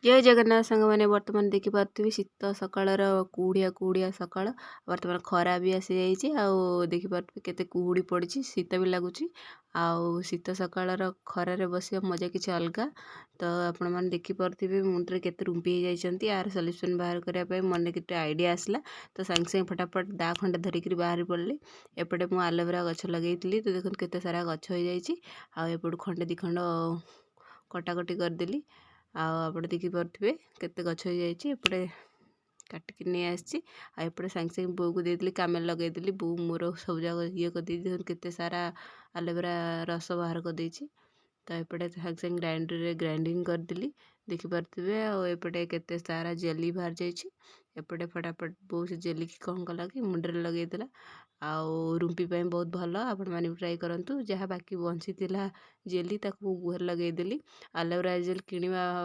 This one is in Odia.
ଜୟ ଜଗନ୍ନାଥ ସାଙ୍ଗମାନେ। ବର୍ତ୍ତମାନ ଦେଖିପାରୁଥିବେ ଶୀତ ସକାଳର କୁହୁଡ଼ିଆ କୁହୁଡ଼ିଆ ସକାଳ। ବର୍ତ୍ତମାନ ଖରା ବି ଆସିଯାଇଛି ଆଉ ଦେଖିପାରୁଥିବେ କେତେ କୁହୁଡ଼ି ପଡ଼ିଛି, ଶୀତ ବି ଲାଗୁଛି। ଆଉ ଶୀତ ସକାଳର ଖରାରେ ବସିବା ମଜା କିଛି ଅଲଗା। ତ ଆପଣମାନେ ଦେଖିପାରୁଥିବେ ମୁଣ୍ଡରେ କେତେ ରୁମ୍ପି ହେଇଯାଇଛନ୍ତି। ଆର ସଲ୍ୟୁସନ୍ ବାହାର କରିବା ପାଇଁ ମନରେ କେତେ ଆଇଡ଼ିଆ ଆସିଲା, ତ ସାଙ୍ଗେ ସାଙ୍ଗେ ଫଟାଫଟ ଦା ଖଣ୍ଡେ ଧରିକିରି ବାହାରି ପଡ଼ିଲି। ଏପଟେ ମୁଁ ଆଲୋଭେରା ଗଛ ଲଗେଇଥିଲି, ତ ଦେଖନ୍ତୁ କେତେ ସାରା ଗଛ ହେଇଯାଇଛି। ଆଉ ଏପଟୁ ଖଣ୍ଡେ ଦୁଇ ଖଣ୍ଡ କଟାକଟି କରିଦେଲି। ଆଉ ଆପଣ ଦେଖିପାରୁଥିବେ କେତେ ଗଛ ହେଇଯାଇଛି। ଏପଟେ କାଟିକି ନେଇ ଆସିଛି ଆଉ ଏପଟେ ସାଙ୍ଗେ ସାଙ୍ଗେ ବୋଉକୁ ଦେଇଦେଲି, କାମରେ ଲଗେଇଦେଲି। ବୋଉ ମୋର ସବୁ ଯାକ ଇଏ କରିଦେଇଛି, କେତେ ସାରା ଆଲୋଭେରା ରସ ବାହାର କରିଦେଇଛି। ତ ଏପଟେ ସାଙ୍ଗେ ସାଙ୍ଗେ ଗ୍ରାଇଣ୍ଡରରେ ଗ୍ରାଇଣ୍ଡିଙ୍ଗ କରିଦେଲି, ଦେଖିପାରୁଥିବେ। ଆଉ ଏପଟେ କେତେ ସାରା ଜେଲି ବାହାରି ଯାଇଛି। ଏପଟେ ଫଟାଫଟ ବୋଉ ସେ ଜେଲିକି କ'ଣ କଲା କି ମୁଣ୍ଡରେ ଲଗେଇଦେଲା। ଆଉ ରୁମ୍ପି ପାଇଁ ବହୁତ ଭଲ, ଆପଣମାନେ ବି ଟ୍ରାଏ କରନ୍ତୁ। ଯାହା ବାକି ବଞ୍ଚିଥିଲା ଜେଲି, ତାକୁ ମୁଁ ମୁହଁରେ ଲଗେଇଦେଲି। ଆଲୋଭେରା ଜେଲ୍ କିଣିବା